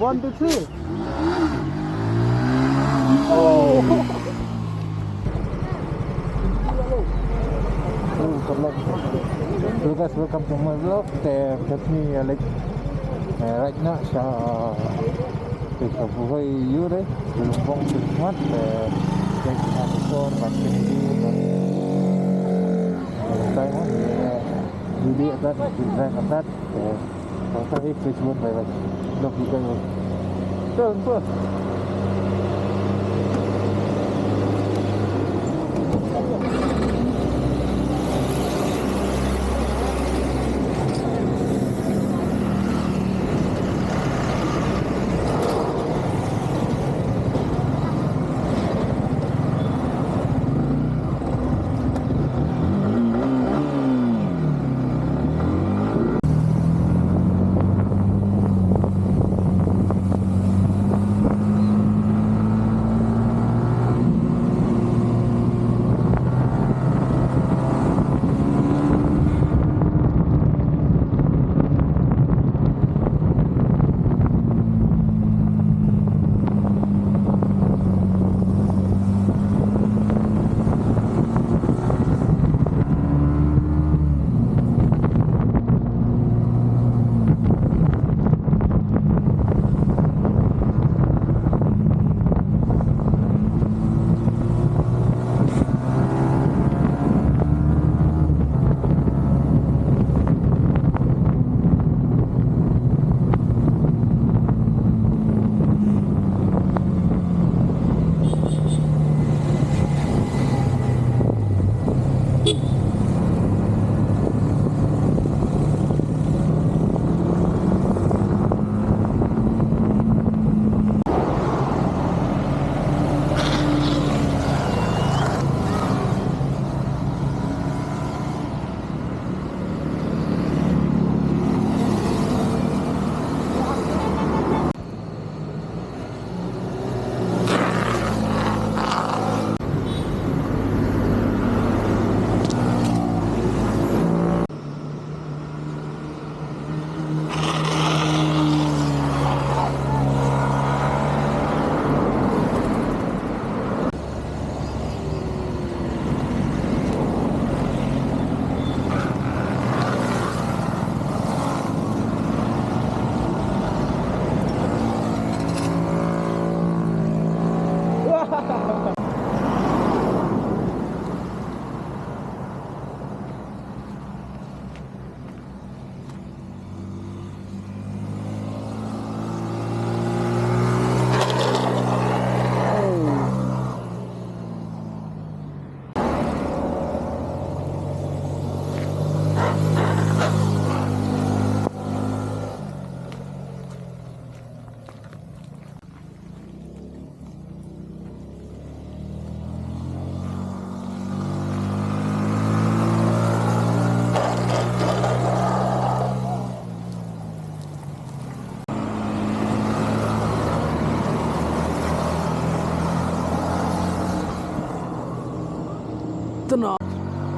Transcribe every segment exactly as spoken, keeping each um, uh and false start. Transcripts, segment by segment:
One, two, three. Oh. Oh, paralok. Hello guys, welcome to my vlog. Te katni alik. Eh, right now sha, te ka buhoi yu re. Lumbong smat. Eh, te ka sor bat kini. Time on. Dili atat, dili atat. Eh, Pasa ik ke chuan bai bai. Dok di kai. Chal pa.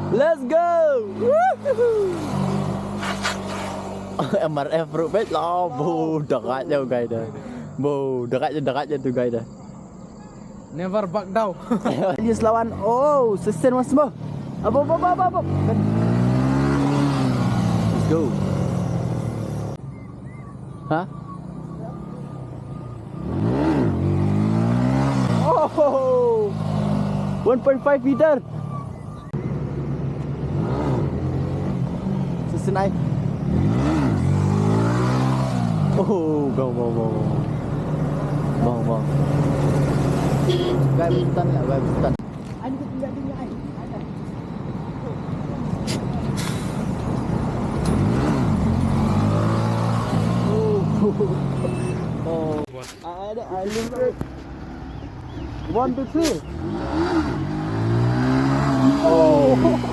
Let's go! Woohoo! M R F ruh bad la bu dakat jauh guys dah. Bu dakat jauh, dakat jauh tu guys dah. Never back down. Yes lawan. Oh, sesen mas mo. Abo, abo, abo, abo, abo. Let's go. Hah? Oh, one point five meter. Sesenai. Oh, go, go, go, go. Bang, bang. Gai besutan lah, gai besutan. Ani ko tinggal tinggal ai. Oh. Ada, ada. One, two, three. Oh.